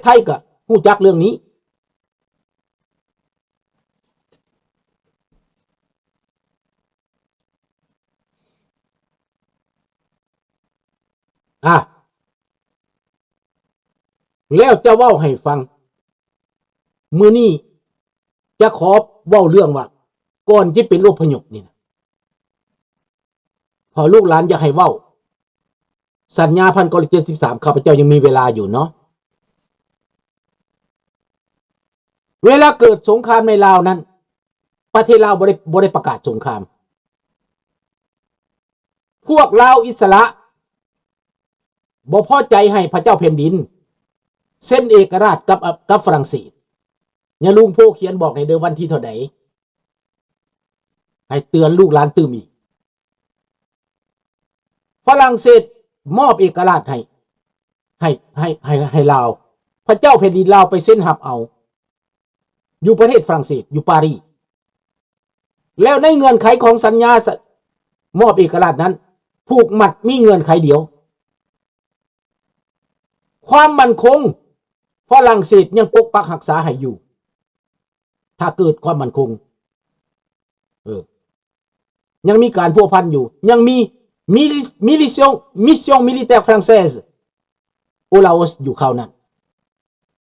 ໄທກໍຮູ້ຈັກເລື່ອງນີ້. ອາ ແລ້ວຈະເວົ້າໃຫ້ຟັງ. ມື້ນີ້ຈະຂໍເວົ້າເລື່ອງວ່າ ກ່ອນຈະເປັນອົບພະຍົບນີ້ນະ ເພາະລູກຫຼານຢາກໃຫ້ເວົ້າ ສັນຍາພັນເກົ້າຮ້ອຍເຈັດສິບສາມ ຂ້າພະເຈົ້າຍັງມີເວລາຢູ່ເນາະ. ເວລາເກີດສົງຄາມໃນລາວນັ້ນ ປະເທດລາວບໍ່ໄດ້ ບໍ່ໄດ້ປະກາດສົງຄາມ. ພວກລາວອິດສະຫຼະບໍ່ພໍໃຈໃຫ້ພະເຈົ້າແຜ່ນດິນເຊັນເອກະລາດກັບ ກັບຝຣັ່ງເສດ. ຍາລຸງໂພຂຽນບອກແດ່ເດີ ວັນທີເທົ່າໃດ ໃຫ້ເຕືອນລູກຫຼານຕື່ມອີກ. ຝຣັ່ງເສດມອບເອກະລາດໃຫ້ ໃຫ້ ໃຫ້ ໃຫ້ ໃຫ້ລາວ. ພະເຈົ້າແຜ່ນດິນລາວໄປເຊັນຮັບເອົາ ຢູ່ປະເທດຝຣັ່ງເສດ ຢູ່ປາຣີ. ແລ້ວໃນເງື່ອນໄຂຂອງສັນຍາ ສ- ມອບເອກະລາດນັ້ນ ຜູກມັດມີເງື່ອນໄຂດຽວ. ຄວາມໝັ້ນຄົງ ຝຣັ່ງເສດຍັງປົກປັກຮັກສາໃຫ້ຢູ່. ຖ້າເກີດຄວາມໝັ້ນຄົງ ເອີ ຍັງມີການພົວພັນຢູ່ ຍັງມີ Mili- Milition- Mission Militaire Française au Laos ຢູ່ຄາວນັ້ນ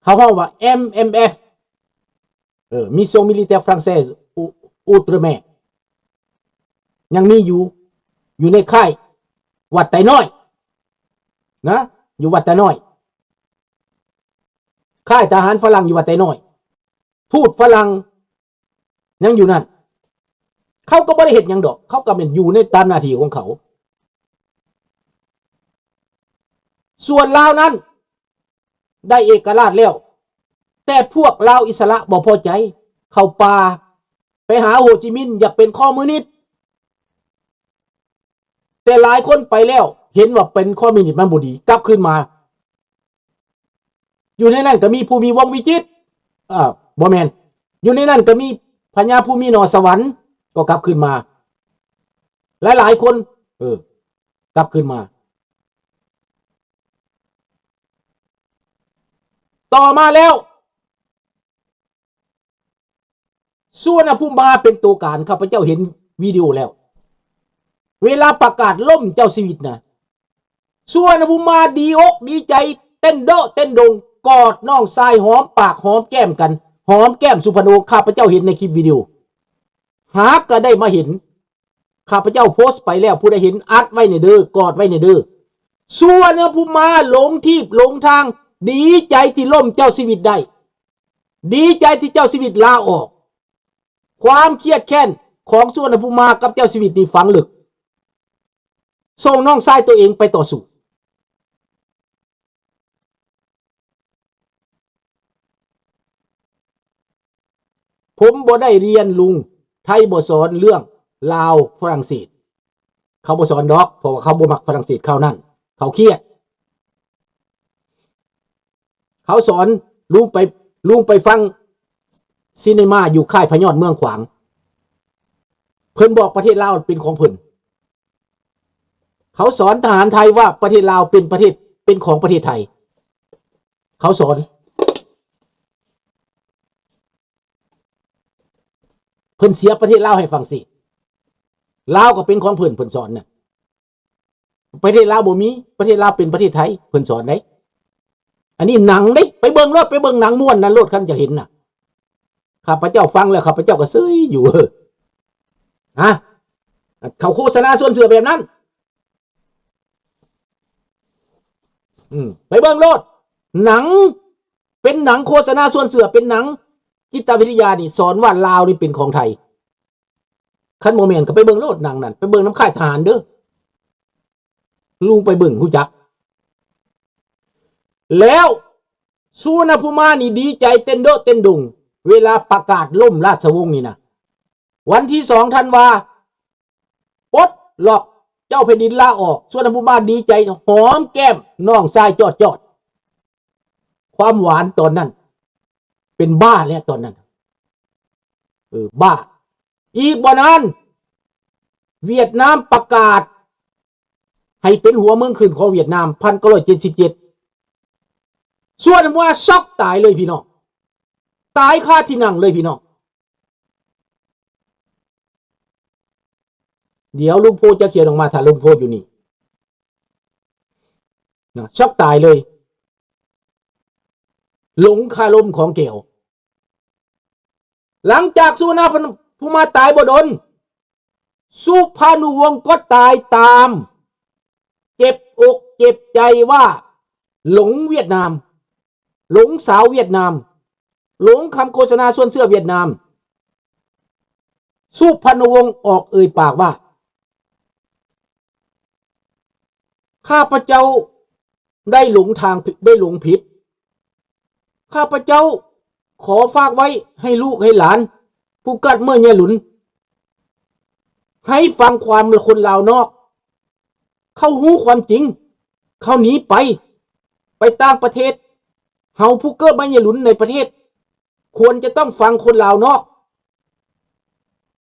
ເຂົາຮ້ອງວ່າ ເອັມເອັມເອັຟ ເອີ Mission Militaire Française Ou- Outre-mer ຍັງມີຢູ່ ຢູ່ໃນຄ້າຍວັດໄຕນ້ອຍນະ ຢູ່ວັດໄຕນ້ອຍ ຄ້າຍທະຫານຝຣັ່ງຢູ່ວັດໄຕນ້ອຍ ທູດຝຣັ່ງຍັງຢູ່ນັ້ນ. ເຂົາກໍບໍ່ໄດ້ເຮັດຫຍັງດອກ ເຂົາກໍແມ່ນຢູ່ໃນຕາມໜ້າທີ່ຂອງເຂົາ. ສ່ວນລາວນັ້ນໄດ້ເອກະລາດແລ້ວ ແຕ່ພວກລາວອິດສະຫຼະບໍ່ພໍໃຈ ເຂົ້າປ່າ ໄປຫາໂຮຈິມິນ ຢາກເປັນຄອມມູນິດ. ແຕ່ຫຼາຍຄົນໄປແລ້ວ ເຫັນວ່າເປັນຄອມມູນິດມັນບໍ່ດີ ກັບຄືນມາ. ຢູ່ໃນນັ້ນກໍມີພູມີ ວົງວິຈິດ ເອີ ບໍ່ແມ່ນ ຢູ່ໃນນັ້ນກໍມີພະຍາພູມີ ໜໍ່ສະຫວັນ ກໍກັບຄືນມາ. ຫຼາຍໆຄົນ ເອີ ກັບຄືນມາ. ຕໍ່ມາແລ້ວ ສຸວັນນະພູມາເປັນໂຕການ ຂ້າພະເຈົ້າເຫັນວິດີໂອແລ້ວ ເວລາປະກາດລົ້ມເຈົ້າຊີວິດນະ ສຸວັນນະພູມາດີອົກດີໃຈ ເຕັ້ນໂດະເຕັ້ນດົງ ກອດນ້ອງຊາຍ ຫອມປາກຫອມແກ້ມກັນ ຫອມແກ້ມສຸພັນໂອ ຂ້າພະເຈົ້າເຫັນໃນຄລິບວິດີໂອ ຫາກະໄດ້ມາເຫັນ ຂ້າພະເຈົ້າໂພສໄປແລ້ວ ຜູ້ໃດເຫັນອັດໄວ້ແດ່ເດີ ກອດໄວ້ແດ່ເດີ. ສຸວັນນະພູມາຫຼົງທີບຫຼົງທາງ ດີໃຈທີ່ລົ້ມເຈົ້າຊີວິດໄດ້ ດີໃຈທີ່ເຈົ້າຊີວິດລາອອກ. ຄວາມຄຽດແຄ້ນຂອງສຸວັນນະພູມາກັບເຈົ້າຊີວິດນີ້ຝັງເລິກ ສົ່ງນ້ອງຊາຍຕົວເອງໄປຕໍ່ສູ້. ຜົມບໍ່ໄດ້ຮຽນລຸງ ໄທບໍ່ສອນເລື່ອງລາວຝຣັ່ງເສດ ເຂົາບໍ່ສອນດອກ ເພາະວ່າເຂົາບໍ່ມັກຝຣັ່ງເສດຄາວນັ້ນ ເຂົາຄຽດ. ເຂົາສອນ ລຸງໄປ ລຸງໄປຟັງຊີເນມາຢູ່ຄ້າຍພະຍອດເມືອງຂວາງ ເພິ່ນບອກປະເທດລາວເປັນຂອງເພິ່ນ. ເຂົາສອນທະຫານໄທວ່າປະເທດລາວເປັນປະເທດ ເປັນຂອງປະເທດໄທ ເຂົາສອນ. ເພິ່ນເສຍປະເທດລາວໃຫ້ຝຣັ່ງເສດ ລາວກໍເປັນຂອງເພິ່ນ ເພິ່ນສອນນະ. ປະເທດລາວບໍ່ມີ ປະເທດລາວເປັນປະເທດໄທ ເພິ່ນສອນເດ້. ອັນນີ້ໜັງເດ້ ໄປເບິ່ງໂລດ ໄປເບິ່ງໜັງມ້ວນນັ້ນໂລດ ຄັນຢາກເຫັນນະ. ຂ້າພະເຈົ້າຟັງແລ້ວ ຂ້າພະເຈົ້າກໍເຊີຍຢູ່ ຮະ ເຂົາໂຄສະນາຊວນເຊື່ອແບບນັ້ນ. ອືມ ໄປເບິ່ງໂລດ ໜັງ ເປັນໜັງໂຄສະນາຊວນເຊື່ອ ເປັນໜັງຈິດຕະວິທະຍານີ້ ສອນວ່າລາວນີ້ເປັນຂອງໄທ. ຄັນບໍ່ແມ່ນກໍໄປເບິ່ງໂລດໜັງນັ້ນ ໄປເບິ່ງນຳຄ້າຍທະຫານເດີ ລຸງໄປເບິ່ງຮູ້ຈັກ. ແລ້ວສຸວັນນະພູມານີ້ດີໃຈເຕັ້ນໂດະເຕັ້ນດົງ ເວລາປະກາດລົ້ມລາຊະວົງນີ້ນະ. ວັນທີສອງທັນວາ ປົດລັອກເຈົ້າແຜ່ນດິນລາອອກ ສຸວັນນະພູມາດີໃຈ ຫອມແກ້ມນ້ອງຊາຍຈອດໆ. ຄວາມຫວານຕອນນັ້ນ ເປັນບ້າແລ້ວຕອນນັ້ນ ເອີ ບ້າ. ອີກບໍ່ນານ ຫວຽດນາມປະກາດໃຫ້ເປັນຫົວເມືອງຂຶ້ນຂອງຫວຽດນາມ ພັນເກົ້າຮ້ອຍເຈັດສິບເຈັດ. ສ່ວນອານຸພາຊັອກຕາຍເລີຍພີ່ນ້ອງ, ຕາຍຄາທີ່ນັ່ງເລີຍພີ່ນ້ອງ. ດຽວລຸງໂພຈະຂຽນອອກມາ ຖ້າລຸງໂພຢູ່ນີ້ນະ, ຊັອກຕາຍເລີຍ ຫຼົງຄາລົມຂອງແກວ. ຫຼັງຈາກສຸວັນນະພູມາຕາຍບໍ່ດົນ, ສຸພານຸວົງກໍຕາຍຕາມ. ເຈັບອົກເຈັບໃຈວ່າຫຼົງຫວຽດນາມ, ຫຼົງສາວຫວຽດນາມ, ຫຼົງຄຳໂຄສະນາຊວນເຊື່ອຫວຽດນາມ. ສຸພານຸວົງອອກເອີ່ຍປາກວ່າ ຂ້າພະເຈົ້າໄດ້ຫຼົງທາງ ໄດ້ຫຼົງຜິດ. ຂ້າພະເຈົ້າຂໍຝາກໄວ້ໃຫ້ລູກໃຫ້ຫຼານ ຜູ້ເກີດເມື່ອຍາຍຫຼຸນ ໃຫ້ຟັງຄວາມຄົນລາວນອກ. ເຂົາຮູ້ຄວາມຈິງ, ເຂົາໜີໄປ, ໄປຕ່າງປະເທດ. ເຮົາຜູ້ເກີດມາຍາຍຫຼຸນໃນປະເທດ ຄວນຈະຕ້ອງຟັງຄົນລາວນອກ.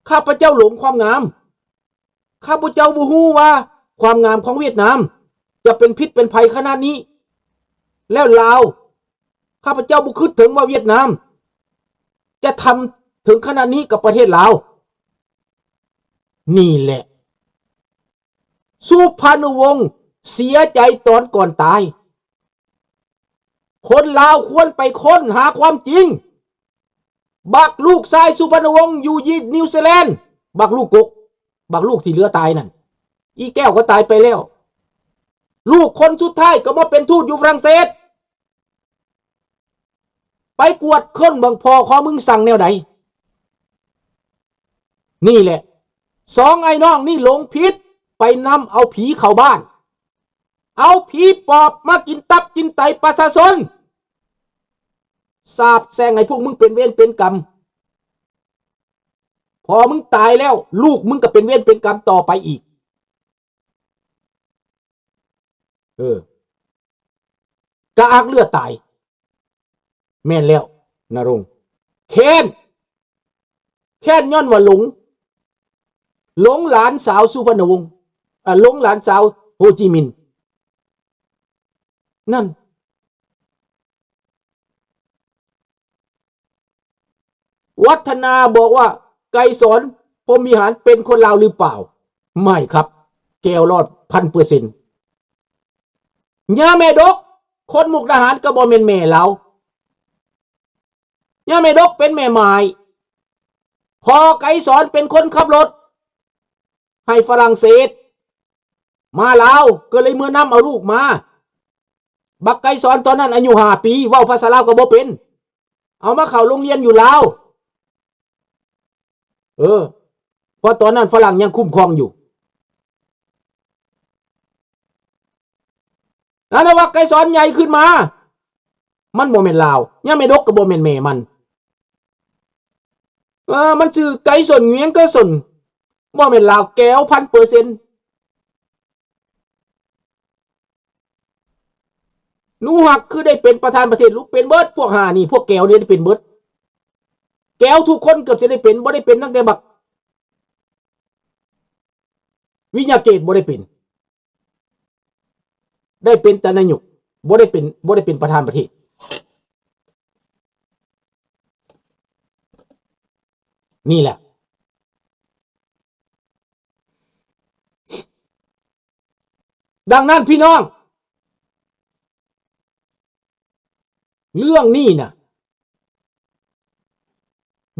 ຂ້າພະເຈົ້າຫຼົງຄວາມງາມ. ຂ້າພະເຈົ້າບໍ່ຮູ້ວ່າຄວາມງາມຂອງຫວຽດນາມຈະເປັນພິດເປັນໄພຂະໜາດນີ້. ແລ້ວລາວ, ຂ້າພະເຈົ້າບໍ່ຄິດເຖິງວ່າຫວຽດນາມຈະທຳເຖິງຂະໜາດນີ້ກັບປະເທດລາວ. ນີ້ແຫຼະ ສຸພານຸວົງເສຍໃຈຕອນກ່ອນຕາຍ. ຄົນລາວຄວນໄປຄົ້ນຫາຄວາມຈິງ. ບັກລູກຊາຍສຸພານຸວົງຢູ່ທີ່ນິວຊີແລນ, ບັກລູກກົກ, ບັກລູກທີ່ເຫຼືອຕາຍນັ້ນ, ອີແກ້ວກໍຕາຍໄປແລ້ວ. ລູກຄົນສຸດທ້າຍກໍມາເປັນທູດຢູ່ຝຣັ່ງເສດ. ໄປກວດຄົ້ນເບິ່ງພໍ່ຂອງມຶງສັ່ງແນວໃດ. ນີ້ແຫຼະ ສອງອ້າຍນ້ອງນີ້ຫຼົງຜິດ, ໄປນຳເອົາຜີເຂົ້າບ້ານ, ເອົາຜີປອບມາກິນຕັບກິນໄຕປະຊາຊົນ. ສາບແຊ່ງໃຫ້ພວກມຶງເປັນເວນເປັນກຳ. ພໍມຶງຕາຍແລ້ວ, ລູກມຶງກໍເປັນເວນເປັນກຳຕໍ່ໄປອີກ. ເອີ ກະອັກເລືອດຕາຍ. ແມ່ນແລ້ວ ນະລົງ ແຄ້ນ, ແຄ້ນຍ້ອນວ່າຫຼົງ, ຫຼົງຫຼານສາວສຸພານຸວົງ, ອາ, ຫຼົງຫຼານສາວໂຮຈິມິນ. ນັ້ນ ວັດທະນາບອກວ່າ ໄກສອນ ພົມວິຫານ ເປັນຄົນລາວຫຼືເປົ່າ? ໄມ່ຄັບ ແກ້ວລອດພັນເປີເຊັນ. ຍ່າແມ່ດົກ ຄົນມຸກດາຫານ ກໍບໍ່ແມ່ນແມ່ລາວ, ຍ່າແມ່ດົກເປັນແມ່ໝ້າຍ. ພໍ່ໄກສອນເປັນຄົນຂັບລົດໃຫ້ຝຣັ່ງເສດ ມາລາວ ກໍເລີຍເມືອນຳເອົາລູກມາ. ບັກໄກສອນຕອນນັ້ນອາຍຸຫ້າປີ ເວົ້າພາສາລາວກໍບໍ່ເປັນ, ເອົາມາເຂົ້າໂຮງຮຽນຢູ່ລາວ. ເອີ ເພາະຕອນນັ້ນຝຣັ່ງຍັງຄຸ້ມຄອງຢູ່. ອັນນັ້ນວ່າໄກສອນໃຫຍ່ຂຶ້ນມາ ມັນບໍ່ແມ່ນລາວ, ຍາແມ່ດົກກໍບໍ່ແມ່ນແມ່ມັນ. ເອີ ມັນຊື່ໄກສົນ ຫງວຽງເກີສົນ, ບໍ່ແມ່ນລາວ, ແກ້ວພັນເປີເຊັນ. ໜູຮັກຄືໄດ້ເປັນປະທານປະເທດ ລູກເປັນເບິດ, ພວກຫ້ານີ້, ພວກແກ້ວນີ້ໄດ້ເປັນເບິດ. ແກ້ວທຸກຄົນເກືອບຊິໄດ້ເປັນ, ບໍ່ໄດ້ເປັນຕັ້ງແຕ່ບັກວິຍະເກດ, ບໍ່ໄດ້ເປັນ. ໄດ້ເປັນແຕ່ນາຍົກ, ບໍ່ໄດ້ເປັນ, ບໍ່ໄດ້ເປັນປະທານປະເທດ. ນີ້ແຫຼະ. ດັ່ງນັ້ນພີ່ນ້ອງ, ເລື່ອງນີ້ນະ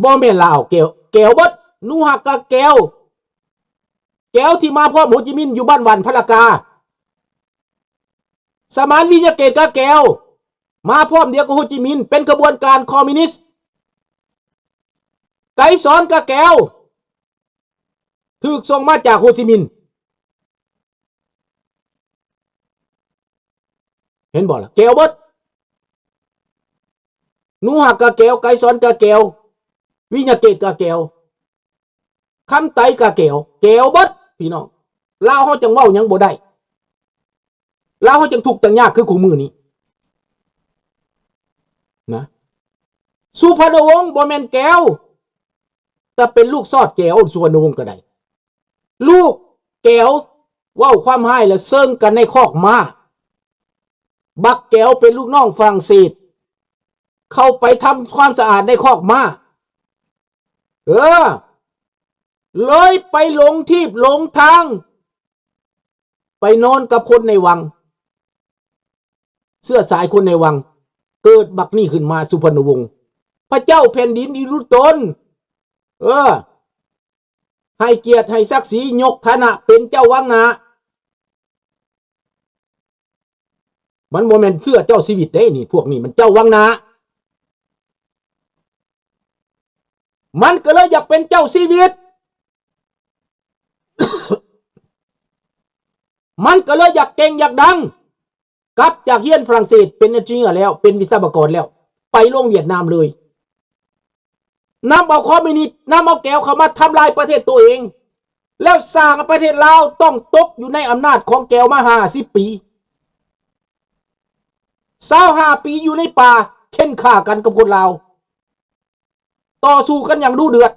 ບໍ່ແມ່ນລາວ, ແກ້ວ, ແກ້ວເບິດ. ໜູຮັກກະແກ້ວ, ແກ້ວທີ່ມາພ້ອມໂຮຈິມິນຢູ່ບ້ານຫວັນພະລາກາ. ສະໝານ ວິຍະເກດ ກະແກ້ວ ມາພ້ອມດຽວກັບໂຮຈິມິນ, ເປັນຂະບວນການຄອມມິວນິດ. ໄກສອນ ກະແກ້ວ ຖືກສົ່ງມາຈາກໂຮຈິມິນ. ເຫັນບໍ່ລະ? ແກ້ວເບິດ. ໜູຮັກກະແກ້ວ, ໄກສອນກະແກ້ວ, ວິຍະເກດກະແກ້ວ, ຄຳໄຕກະແກ້ວ, ແກ້ວເບິດພີ່ນ້ອງ. ລາວເຮົາຈັ່ງເວົ້າຫຍັງບໍ່ໄດ້, ລາວເຮົາຈັ່ງທຸກຈັ່ງຍາກຄືຄູ່ມື້ນີ້ນະ. ສຸພານຸວົງບໍ່ແມ່ນແກ້ວ, ແຕ່ເປັນລູກຊອດແກ້ວ, ສຸພານຸວົງກໍໄດ້. ລູກແກ້ວເວົ້າຄວາມຮ້າຍແລ້ວເຊິ່ງກັນໃນຄອກມ້າ. ບັກແກວເປັນລູກນ້ອງຝຣັ່ງເສດ ເຂົ້າໄປທຳຄວາມສະອາດໃນຄອກມ້າ ເອີ ເລີຍໄປຫຼົງທີບຫຼົງທາງ ໄປນອນກັບຄົນໃນວັງ ເຊື້ອສາຍຄົນໃນວັງ ເກີດບັກນີ້ຂຶ້ນມາ ສຸພັນນະວົງ ພະເຈົ້າແຜ່ນດິນອີລຸຕົນ ເອີ ໃຫ້ກຽດໃຫ້ສັກສີ ຍົກຖານະເປັນເຈົ້າວັງໜ້າ. ມັນບໍ່ແມ່ນເຊື້ອເຈົ້າຊີວິດເດ້ນີ້ ພວກນີ້ມັນເຈົ້າວັງໜ້າ ມັນກໍເລີຍຢາກເປັນເຈົ້າຊີວິດ ມັນກໍເລີຍຢາກເກັ່ງຢາກດັງ ກັບຈາກຮຽນຝຣັ່ງເສດ ເປັນເອັນຈິເນຍແລ້ວ ເປັນວິສະວະກອນແລ້ວ ໄປລົງຫວຽດນາມເລີຍ. ນຳເອົາຄອມມິວນິດ ນຳເອົາແກວເຂົ້າມາທຳລາຍປະເທດໂຕເອງ ແລ້ວສ້າງໃຫ້ປະເທດລາວຕ້ອງຕົກຢູ່ໃນອຳນາດຂອງແກວມາຫ້າສິບປີ ຊາວຫ້າປີຢູ່ໃນປ່າ ເຂັ່ນຂ້າກັນກັບຄົນລາວ ຕໍ່ສູ້ກັນຢ່າງດຸເດືອດ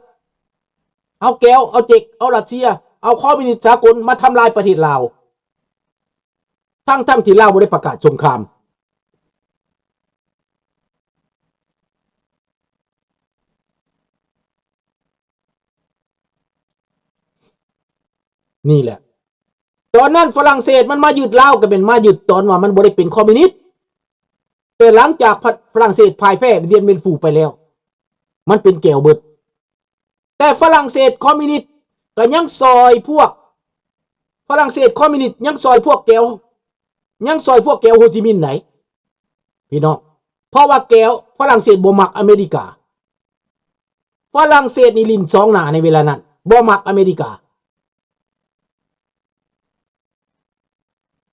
ເອົາແກວ ເອົາເຈັກ ເອົາຣັດເຊຍ ເອົາຄອມມິວນິດສາກົນມາທຳລາຍປະເທດລາວ ທັງໆທີ່ລາວບໍ່ໄດ້ປະກາດສົງຄາມ. ນີ້ແຫຼະ ຕອນນັ້ນຝຣັ່ງເສດມັນມາຍຶດລາວ ກໍແມ່ນມາຍຶດຕອນວ່າມັນບໍ່ໄດ້ເປັນຄອມມິວນິດ ແຕ່ຫຼັງຈາກຝຣັ່ງເສດພ່າຍແພ້ດຽນເບນຟູໄປແລ້ວ ມັນເປັນແກວເບິດ. ແຕ່ຝຣັ່ງເສດຄອມມິວນິດກໍຍັງຊ່ອຍພວກ ຝຣັ່ງເສດຄອມມິວນິດຍັງຊ່ອຍພວກແກວ ຍັງຊ່ອຍພວກແກວໂຮຈິມິນໄດ໋ ພີ່ນ້ອງ ເພາະວ່າແກວຝຣັ່ງເສດບໍ່ມັກອາເມລິກາ ຝຣັ່ງເສດນີ້ຫຼິ້ນສອງໜ້າໃນເວລານັ້ນ ບໍ່ມັກອາເມລິກາ.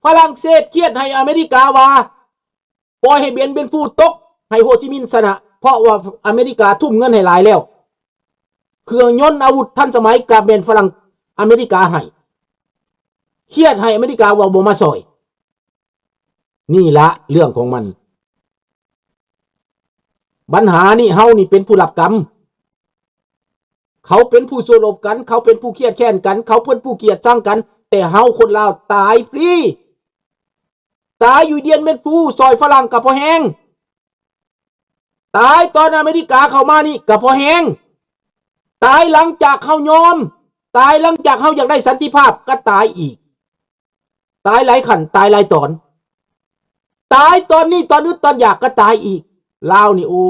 ຝຣັ່ງເສດຄຽດໃຫ້ອາເມລິກາວ່າ ປ່ອຍໃຫ້ດຽນເບນຟູຕົກ ໃຫ້ໂຮຈິມິນຊະນະ ເພາະວ່າອາເມລິກາທຸ່ມເງິນໃຫ້ຫຼາຍແລ້ວ ເຄື່ອງຍົນອາວຸດທັນສະໄໝກໍແມ່ນຝຣັ່ງ ອາເມລິກາໃຫ້ ຄຽດໃຫ້ອາເມລິກາວ່າບໍ່ມາຊ່ອຍ. ນີ້ລະເລື່ອງຂອງມັນ ບັນຫານີ້ ເຮົານີ້ເປັນຜູ້ຮັບກຳ ເຂົາເປັນຜູ້ໂຊໂລບກັນ ເຂົາເປັນຜູ້ຄຽດແຄ້ນກັນ ເຂົາເປັນຜູ້ກຽດຊັງກັນ ແຕ່ເຮົາຄົນລາວຕາຍຟຣີ ຕາຍຢູ່ດຽນເບນຟູຊ່ອຍຝຣັ່ງກໍພໍແຮງ ຕາຍຕອນອາເມລິກາເຂົ້າມານີ້ກໍພໍແຮງ ຕາຍຫຼັງຈາກເຮົາຍອມ ຕາຍຫຼັງຈາກເຮົາຢາກໄດ້ສັນຕິພາບກໍຕາຍອີກ ຕາຍຫຼາຍຂັ້ນ ຕາຍຫຼາຍຕອນ ຕາຍຕອນນີ້ຕອນອຶດຕອນຢາກກໍຕາຍອີກ ລາວນີ້ ໂອ້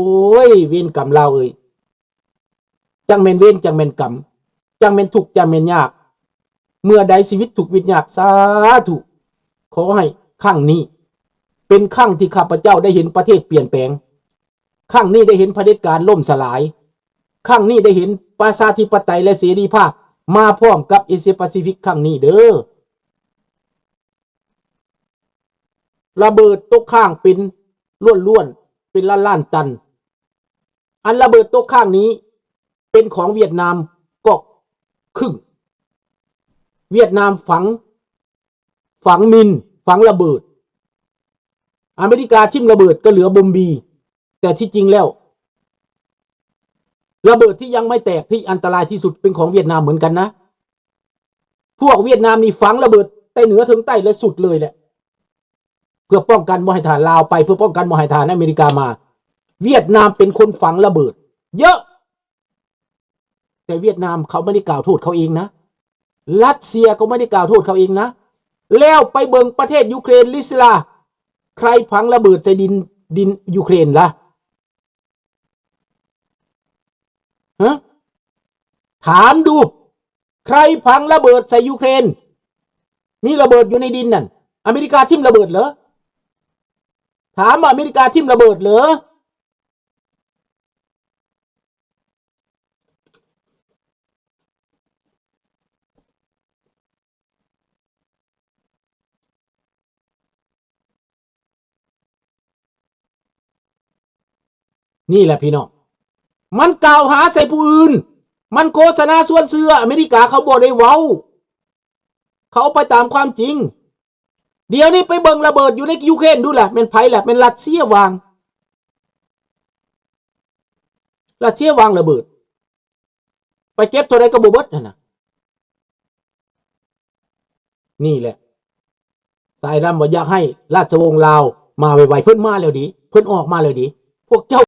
ຍ ເວນກຳລາວເອີຍ ຈັ່ງແມ່ນເວນ ຈັ່ງແມ່ນກຳ ຈັ່ງແມ່ນທຸກ ຈັ່ງແມ່ນຍາກ ເມື່ອໃດຊີວິດທຸກວິດຍາກ ສາທຸ ຂໍໃຫ້ຄັ້ງນີ້ເປັນຄັ້ງທີ່ຂ້າພະເຈົ້າໄດ້ເຫັນປະເທດປ່ຽນແປງ ຄັ້ງນີ້ໄດ້ເຫັນຜະເດັດການລົ້ມສະຫຼາຍ ຄັ້ງນີ້ໄດ້ເຫັນປະຊາທິປະໄຕ ແລະ ເສລີພາບມາພ້ອມກັບເອເຊຍປາຊີຟິກຄັ້ງນີ້ເດີ້. ລະເບີດຕົກຄ້າງເປັນລ້ວນໆ ເປັນລ້ານໆຕັນ. ອັນລະເບີດຕົກຄ້າງນີ້ເປັນຂອງຫວຽດນາມກອກຄຶ່ງ. ຫວຽດນາມຝັງ ຝັງມິນ ຝັງລະເບີດ. ອາເມລິກາຖິ້ມລະເບີດກໍເຫຼືອບົມບີ. ແຕ່ທີ່ຈິງແລ້ວ ລະເບີດທີ່ຍັງໄມ່ແຕກທີ່ອັນຕະລາຍທີ່ສຸດເປັນຂອງຫວຽດນາມເໝືອນກັນນະ. ພວກຫວຽດນາມນີ້ຝັງລະເບີດແຕ່ເໜືອເຖິງໃຕ້ ແລະ ສຸດເລີຍແຫຼະ ເພື່ອປ້ອງກັນບໍ່ໃຫ້ທະຫານລາວໄປ ເພື່ອປ້ອງກັນບໍ່ໃຫ້ທະຫານອາເມລິກາມາ. ຫວຽດນາມເປັນຄົນຝັງລະເບີດເຍາະ. ແຕ່ຫວຽດນາມເຂົາບໍ່ໄດ້ກ່າວໂທດເຂົາເອງນະ. ຣັດເຊຍກໍບໍ່ໄດ້ກ່າວໂທດເຂົາເອງນະ. ແລ້ວໄປເບິ່ງປະເທດຢູເຄຣນ ລິເຊຍ ໃຜຝັງລະເບີດໃສ່ດິນ ດິນຢູເຄຣນລະ? ຮະ? ຖາມດູ ໃຜຝັງລະເບີດໃສ່ຢູເຄຣນ? ມີລະເບີດຢູ່ໃນດິນນັ້ນ ອາເມລິກາຖິ້ມລະເບີດເຫຼື? ຖາມວ່າອາເມລິກາຖິ້ມລະເບີດເຫຼື? ນີ້ແຫຼະພີ່ນ້ອງ ມັນກ່າວຫາໃສ່ຜູ້ອື່ນ ມັນໂຄສະນາຊວນເຊື່ອ. ອາເມລິກາເຂົາບໍ່ໄດ້ເວົ້າ ເຂົາເອົາໄປຕາມຄວາມຈິງ. ດຽວນີ້ໄປເບິ່ງລະເບີດຢູ່ໃນຢູເຄຣນດູລະ ແມ່ນໃຜລະ? ແມ່ນຣັດເຊຍວາງ. ຣັດເຊຍວາງລະເບີດ ໄປເກັບເທົ່າໃດກໍບໍ່ເບິດຫັ້ນນະ. ນີ້ແຫຼະ ສາຍດຳວ່າຢາກໃຫ້ລາຊະວົງລາວ ມາໄວໆ ເພິ່ນມາແລ້ວເດ ເພິ່ນອອກມາແລ້ວເດ ພວກເຈົ້າ